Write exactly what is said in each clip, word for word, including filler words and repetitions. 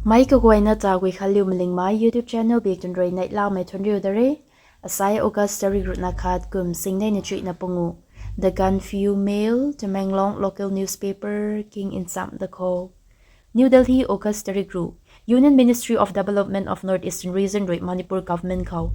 Meic kaguayna ta Guikhanliu Malingmei YouTube channel bik tun rui neihlamei thuanriu da re. Asai August tarik ruhna khat kum singneina chuihna pungu. The Gaanphiu Mail, Tamenglong local newspaper king nchamh da kho. New Delhi, August tarik ruh. Union Ministry of Development of North Eastern Region rui Manipur Government khou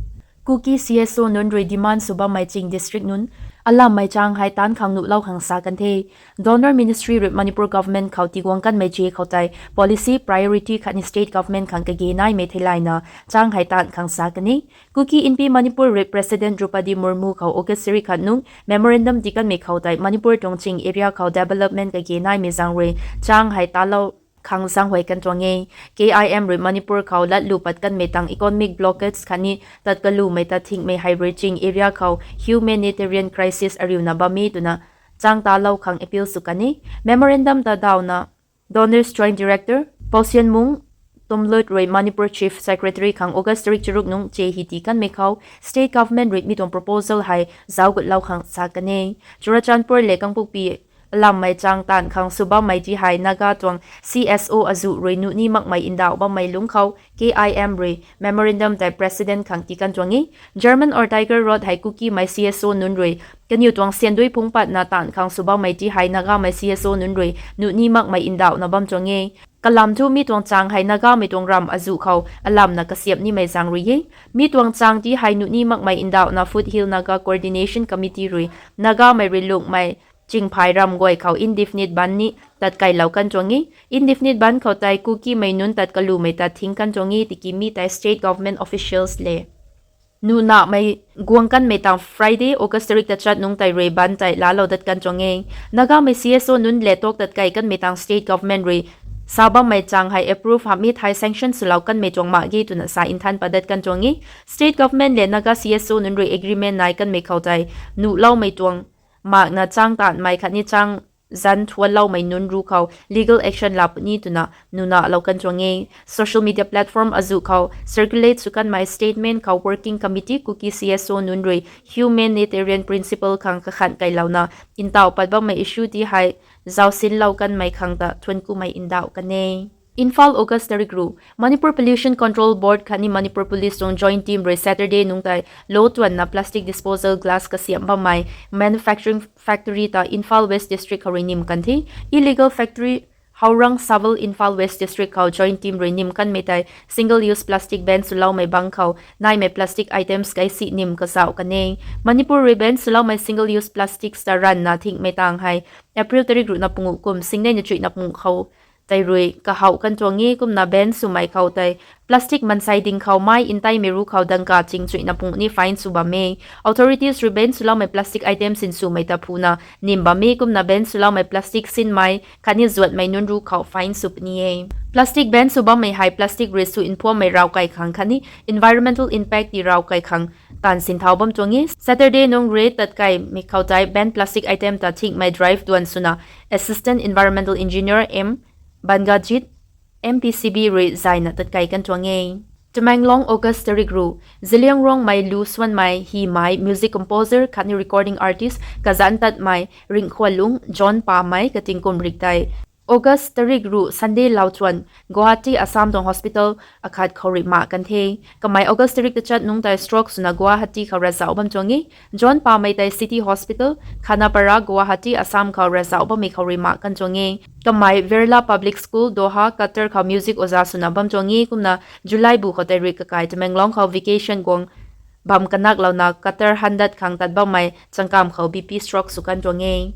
Kuki C S O nunc rui demand sw bammei ching district nunc alammei chang hei taanc khang nuhlou khang sa kan the. Donor Ministry rui Manipur Government khou tiguang kanmei je khou tei policy priority khatni state government khang kage naimei theilayna chang hei taanc khang sa kan e. Kuki Inpi Manipur rui President Droupadi Murmu khou August tarik khat nung memorandum tii kanmei khou tei Manipur tuang ching area khou development kage naimei zaeng rui chang hei talou khang zaenghuay kan tuang e. K I M rui Manipur khou latlu pat kanmei tang economic blockades khatni tat kalumei ta thingmei hei rui ching area khou humanitarian crisis ariuna bam e twna chang talou khang appeal sw kan e. Memorandum ta dawna Donors Joint Director Pousianmung Tumlut rui Manipur Chief Secretary khang August tarik charuk nung che hi tii kanmei khou state government rui mi tuang proposal hei zauc gutlou khang sa kan e. Churachandpur le Kangpokpi alammei chang taanc khang sw bammei ti hei Naga tuang C S O azuh rui nuh ni makmei ndauh bammei lungc khou K I M rui memorandum tei President khang tii kan tuang e. German or Tiger Road hei Kukimei C S O nunc rui kaniw tuang siandui phungc patna taanc khang sw bammei ti hei Nagamei C S O nunc rui nuh ni makmei ndauhna bam tuang e. Kalam thu mi tuang chang hei Nagamei tuang ramh azuh khou alamna kasiamh nimei zaeng rui e. Mi tuang chang ti hei nuh ni makmei ndauhna Foothill Naga Coordination Committee rui Nagamei rui lungmei chingphay ramv guay khou indefinite ban ni tatkeilou kan tuang e. Indefinite ban khou tei Kukimei nunc tat kalumei ta thing kan tuang e tiki mi tei state government officials le nuhnamei guang kanmei tang Friday, August tarik tachat nung tei rui ban tei laalou dat kan tuang e. Nagamei C S O nunc le talk tatkei kanmei tang state government rui sa bammei chang hei approve hamh e thei sanction swlou kanmei tuang mak ge twna sa nthan pat dat kan tuang e. State government le Naga C S O nunc rui agreement nai kanmei khou tei nuhloumei tuang makna chang taanmei khatni chang zanc thuanloumei nunc ru khou legal action laa puni twna nuhnalou kan tuang e. Social media platform azuh khou circulate sw kanmei statement khou Working Committee Kuki C S O nunc rui humanitarian principle khang kakhan kailouna ntauh pat bammei issue ti hei zausinlou kanmei khang ta thuanc kumei ndauh kan e. Imphal, August tarik ruh. Manipur Pollution Control Board khatni Manipur Police tuang joint team rui Saturday nung tei lou tuanna plastic disposal glass kasiamh bammei manufacturing factory ta Imphal West District khou rui nim kan the. Illegal factory Howrang Saval, Imphal West District khou joint team rui nim kanmei tei single use plastic ban swloumei bang khou naimei plastic items kaisi nim kazauh kan e. Manipur rui ban swloumei single use plastics ta ranvna thingmei tang hei April tarik ruhna pungu kum singneina chuihna pungu khou tei rui kahouh kan tuang e. Kumna ban swmei khou tei plastic mansei ding khou mai nteimei ru khou dangka ching chuihna pungu ni fine sw bam e. Authorities rui ban swloumei plastic items nswmei ta phuna nim bam e. Kumna ban swloumei plastic sinmei khatni zuatmei nunc ru khou fine sw puni e. Plastic ban sw bammei hei plastic rui sw mphuammei raw kai khang khatni environmental impact ti raw kai khang taanv sinthau bam tuang e. Saturday nung rui tatkeimei khou tei ban plastic item ta thingmei drive duan swna Assistant Environmental Engineer M Bangajit, M P C B rui zayna tatkei kan tuang e. Tamenglong, August tarik ruh. Zeliangrongmei lu swanmei hymei music composer khatni recording artist kazanc tatmei Ringkhualung John Pamei kating kum rik tei August tarik ruh Sunday lau tuan Guwahati, Assam tuang hospital akhat khou rui mak kan the. Kamei August tarik tachat nung tei stroke swna Guwahati khou ravzauh bam tuang e. John Pamei tei City Hospital, Khanapara, Guwahati, Assam khou ravzauh bammei khou rui mak kan tuang e. Kamei Verla Public School, Doha, Qatar khou music oja swna bam tuang e. Kumna July bu khou tei rui kakai Tamenglong khou vacation guang bam kanaklouna Qatar handat khang tat bammei changkam khou B P stroke sw kan tuang e.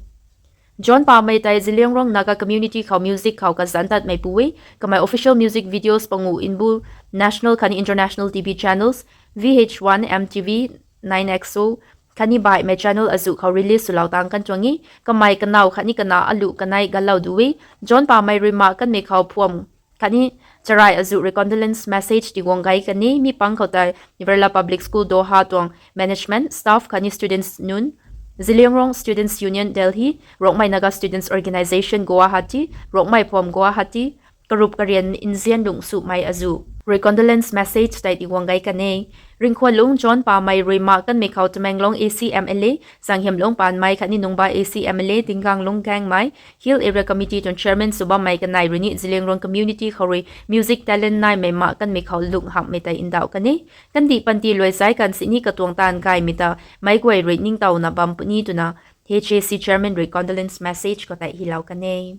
John Pamei tei Zeliangrong Naga community khou music khou kazanc tatmei pu e. Kamei official music videos pangu nbu national khatni international T V channels, V H one, M T V, Nine X O, khatni baihmei channel azuh khou release swlou tang kan tuang e. Kamei kanow khatni kana aluh kanei galou du e. John Pamei rui mak kanmei khou phuam khatni charai azuh rui condolence message tiguang gay kan e. Mi pang khou tei Verla Public School Doha tuang management, staff khatni students nunc, Zeliangrong Students Union Delhi, Rongmei Naga Students Organisation Guwahati, Rongmei phuam Guwahati, karup karian nzian lungh sumei azuh rui condolence message tei tiguang gay kan e. Ringkhuanlung John Pamei rui mak kanmei khou Tamenglong A C M L A Sanghiamlung Panmei khatni Nungba A C M L A Tingganglung Gangmei, Hill Area Committee tuang chairman sw bammei kanei rui ni Zeliangrong community khou rui music talent naimei mak kanmei khou lung hamhmei tei ndauh kan e. Kandih panty luai zai kan sini katuang taanv gaymei ta meic guay rui ningtowna bam puni twna H A C chairman rui condolence message khou tei hylou kan e.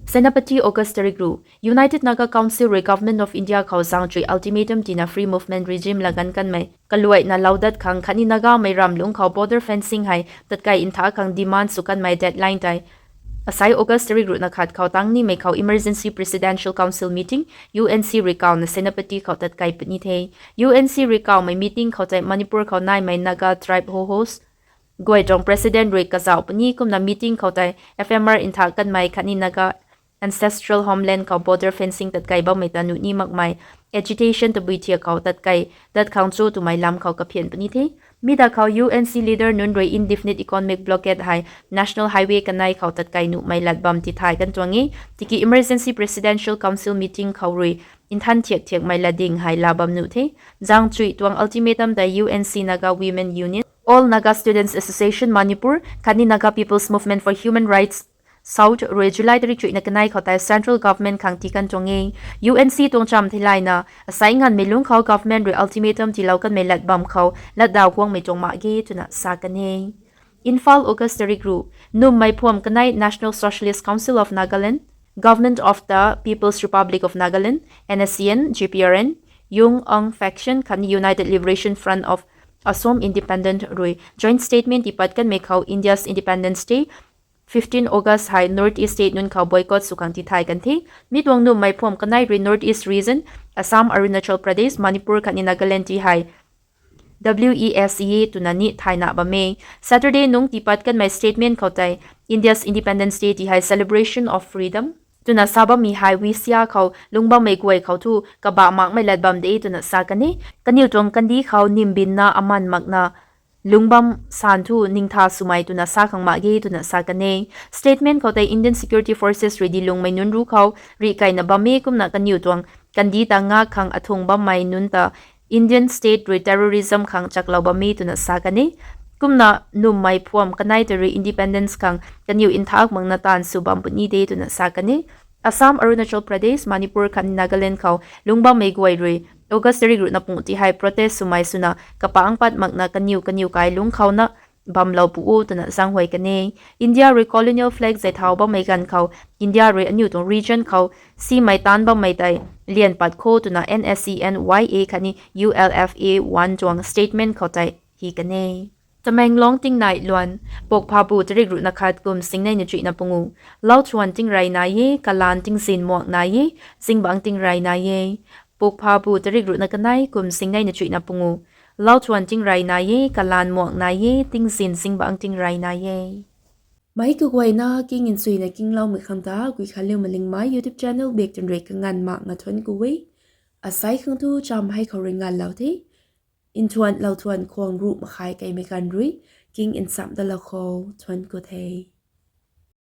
Senapati, August tarik ruh: United Naga Council rui Government of India khou zaeng chuih ultimatum tina free movement regime laganv kanmei kaluaina loudat khang khatni Nagamei ramlungc khou border fencing hei tatkai ntha khang demand sw kanmei deadline tei asai August tarik ruhna khat khou tang nimei khou Emergency Presidential Council meeting, U N C rui kawna Senapati khou tatkai puni the. U N C rui kawmei meeting khou tei Manipur khou naimei Naga tribe Ho-Hos guay tuang president rui kazauh puni. Kumna meeting khou tei F M R ntha kanmei khatni Naga ancestral homeland khou border fencing tatkai bammei ta nuh ni makmei agitation tabui thiak khou tatkai dat khang cho twmei lam khou kaphian puni the. Mi da khou U N C leader nunc rui indefinite economic blockade hei National Highway kanei khou tatkai nuhmei lat bam tithay kan tuang e. Tiki Emergency Presidential Council meeting khou rui nthan thiak thiakmei latding hei la bam nuh the. Zaeng chuih tuang ultimatum tei U N C Naga Women Union, All Naga Students Association Manipur khatni Naga People's Movement for Human Rights South rui July tarik chuihna kanei khou tei central government khang tii kan tuang e. U N C tuang chamv theilayna asai nganvmei lungc khou government rui ultimatum tiilou kanmei lat bam khou latdaw guangmei tuang mak ge twna sa kan e. Imphal, August tarik ruh: Nummei phuam kanei National Socialist Council of Nagaland, Government of the People's Republic of Nagaland, N S C N, G P R N, Yung Aung faction khatni United Liberation Front of Assam Independent rui joint statement tiipat kanmei khou India's Independence Day, fifteen August hei North East state nunc khou boycott sw khang tithay kan the. Mi tuang nummei phuam kanei rui North East region, Assam, Arunachal Pradesh, Manipur khatni Nagaland ti hei W E S E A twna ni thayna bam e. Saturday nungc tiipat kanmei statement khou tei India's Independence Day ti hei celebration of freedom twna sa bammei hei Wisia khou lungc bammei guay khou thu kabah makmei lat bam de twna sa kan e. Kaniw tuang kandih khou nimbinna aman makna lungc bam san thu ningtha swmei twna sa khang mak ge twna sa kan e. Statement khou tei Indian Security Forces rui dilungmei nunc ruc khou rih kaina bam e kumna kaniw tuang kandih ta ngak khang athung bammei nunc ta Indian state rui terrorism khang chaklou bam e twna sa kan e. Kumna nummei phuam kanei ta rui independence khang kaniw nthak makna taanv sw bam puni de twna sa kan e. Assam, Arunachal Pradesh, Manipur khatni Nagaland khou lungc bammei guay rui August tarik ruhna pung ti hei protest swmei swna kapangc pat makna kaniw kaniw kai lungc khouna bamlou pu o twna zaenghuay kan e. India rui colonial flag zay thau bammei ganv khou India rui aniw tuang region khou simei taanc bammei tei lian pat kho twna N S C N Y A khatni U L F A one tuang statement khou tei hi kan e. Tamenglong tingnai luan: Pokphabu tarik ruhna khat kum singnei na chuihna pungu: Lauthuan tingrey nai e, kalaan tingzin muak nai e, zingbangc tingrey nai e. Pokphabu tarik ruhna kanei kum singnei na chuihna pungu: Lauthuan tingrey nai e, kalaan muak nai e, tingzin zingbangc tingrey nai e. Meic kaguayna king nchuina kingloumei khang ta Guikhanliu Malingmei YouTube channel bak twn rui kanganv makna thuanc ku e. Asai khang tu chamv hei khou rui nganvlou the. Nthuan lauthuan khwang ruh makhai keimei ganv rui king nchamh dalou khou thuanc ku the.